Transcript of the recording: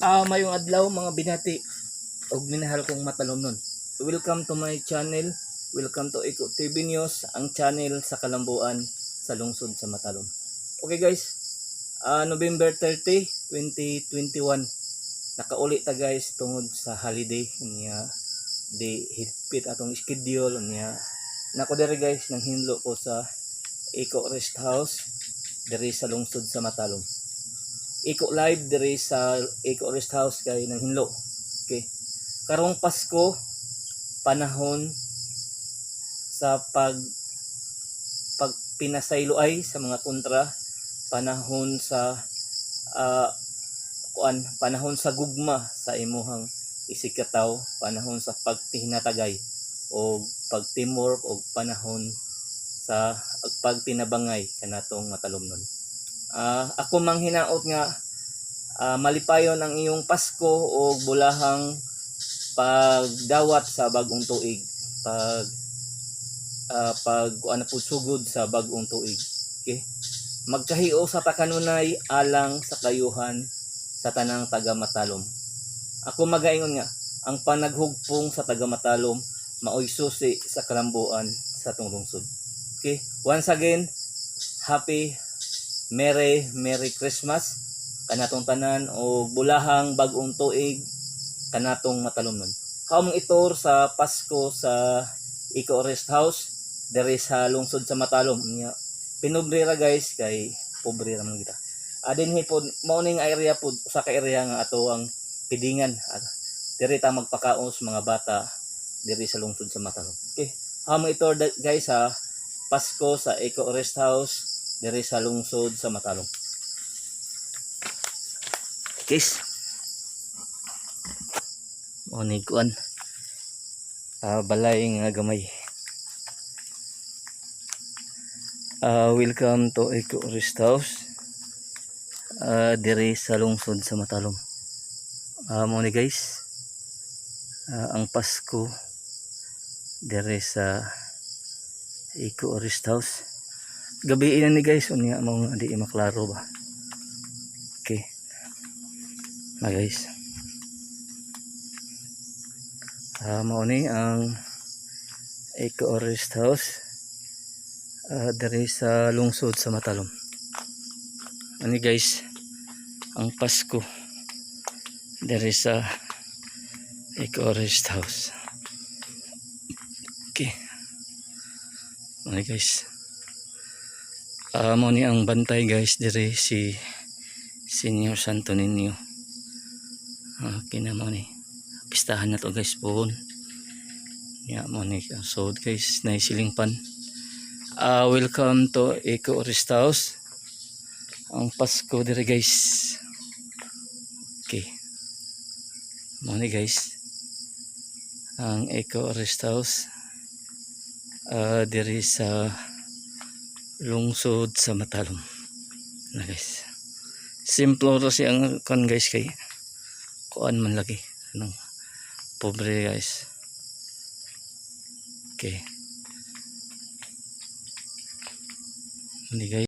Mayong adlaw, mga binati ug minahal kong matalomnon. Welcome to my channel. Welcome to Eco TV News, ang channel sa kalambuan sa lungsod sa Matalom. Okay guys, November 30, 2021. Nakauli ta, guys, tungod sa holiday niya, di higpit atong schedule niya. Nako diri, guys, nang hinlo ko sa Eco Rest House diri sa lungsod sa Matalom. Eco Live diri sa Eco Rest House kay nang hinlo. Okay. Karong Pasko, panahon sa pagpinasayloay sa mga kontra, panahon sa kuan, panahon sa gugma sa imuhang isigkatawo, panahon sa pagtihinatagay o pag-teamwork o panahon sa pagtinabangay kanatong matalomnon. Ako manghinaot nga malipayon ang iyong Pasko o bulahang pagdawat sa bagong tuig, pag ano po, sugod sa bagong tuig. Okay, magkahio sa ta kanunay alang sa kayuhan sa tanang taga Matalom. Ako magaingon nga ang panaghugpong sa taga Matalom maoy susi sa kalambuan sa atong lungsod. Okay, once again, happy Merry Merry Christmas kanatong tanan o bulahang bagong tuig kanatong matalomnon. Kaumong i-tour sa Pasko sa Eco Rest House diri sa lungsod sa Matalom niya. Pinobre ra, guys, kay pobre ra man kita. Dinhi pod mao ning area pod, usa ka area nga ato ang pidingan. Diri ta magpakaon sa mga bata diri sa lungsod sa Matalom. Okay. Kaumong i-tour guys sa Pasko sa Eco Rest House diri sa lungsod sa Matalom. Guys. Mao ni kuan. Balay nga gamay. Welcome to Eco Rest House. Diri sa lungsod sa Matalom. Mao ni, guys. Ang Pasko diri sa Eco Rest House. Gabi na ni, guys, unya mao nga di maklaro ba. Okay. Na, guys. Mao ni ang Eco Rest House diri sa lungsod sa Matalom. Ani, guys, ang Pasko diri sa Eco Rest House. Okay. Ani, guys. Mao ni ang bantay, guys, diri, si Senior Santo Niño. Okay na mao ni. Pistahan na to, guys, pohon. Ya, mao ni so guys, na silingpan. Welcome to Eco Rest House. Ang Pasko diri, guys. Okay. Mao ni, guys. Ang Eco Rest House diri sa lungsod sa Matalom. Na, guys. Simple ra siya ang kan, guys, kay kuan man lagi. Anong pobre, guys. Okay. Hindi, guys.